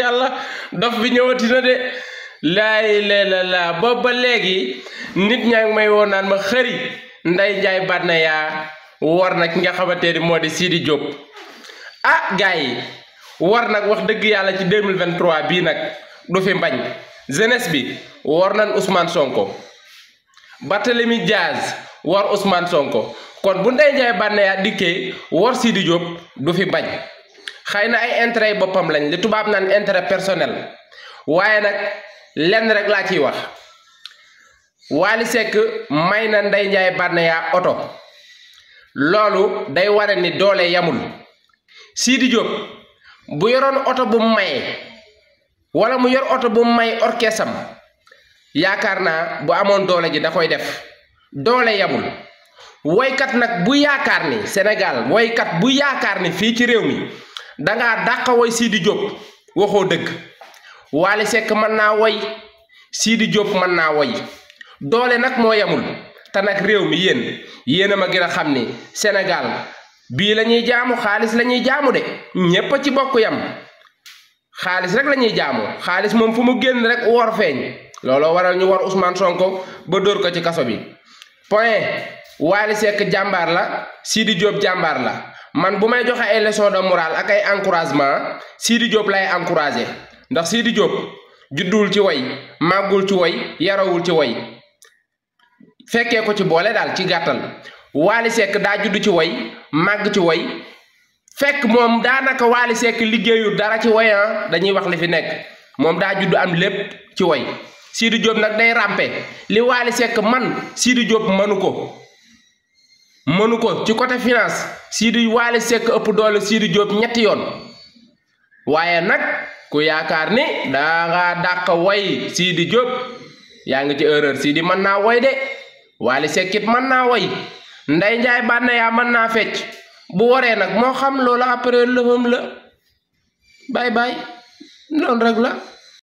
yàlla dof bi ñëwati na de laay la boobu ba léegi nit ñaa ngi may woo naan ma xëri Ndeye Ndiaye Banaya war na ki nga xamante ni moo di Sidi Diop ah gars yi war nag wax dëgg yàlla ci 2023 bii nag du fi mbañ jeunesse bi war nañ Ousmane Sonko Barthélemy Diaz war Ousmane Sonko kon bu Ndeye Ndiaye Banaya dikkee war Sidi Diop du fi bañ xëy na ay intérêt yi boppam lañ li tubaab naan intérêt personnel waaye nag lenn rek laa ciy wax Wally Seck may na Ndeye Ndiaye Banaya oto loolu day ware ni doole yamul Sidi Diop bu yoroon oto bu mu mayee wala mu yor oto bu mu may orchestre am yaakaar naa bu amoon doole ji da koy def doole yamul woykat nag bu yaakaar ni Sénégal woykat bu yaakaar ni fii ci réew mi dangaa dàqa woy Sidi Diop waxoo dëgg Wally Seck mën naa woy Sidi Diop mën naa woy doole nag moo yamul te nag réew mi yéen a ma gën a xam ni Sénégal bii la ñuy jaamu xaalis la ñuy jaamu de ñépp a ci bokk yam xaalis rek la ñuy jaamu xaalis moom fu mu génn rek wor feeñ looloo waral ñu war Ousmane Sonko ba dóor ko ci kaso bi point Wally Seck jàmbaar la Sidi Diop jàmbaar la man bu may joxe ay leçon de morale ak ay encouragement Sidi Diop lay encouragé ndax Sidi Diop juddul ci woy màggul ci woy yarawul ci woy fekkee ko ci boole daal ci gàttal Wally Seck daa judd ci woy màgg ci woy fekk moom daanaka Wally Seck liggéeyu dara ci woy dañuy wax li fi nekk moom daa judd am lépp ci woy Sidi Diop nag day ràmpe li Wally Seck man Sidi Diop mënu ko ci côté finance Wally Seck ëpp doole Sidi Diop ñetti yoon waaye nag ku yaakaar ni dangaa dàq woy Sidi Diop yaa ngi ci erreur Sidi mën naa woy de Wally Seck it mën naa woy Ndeye Ndiaye Banaya mën naa fecc bu waree nag moo xam loolu après lëfam la bye bye noonu rek la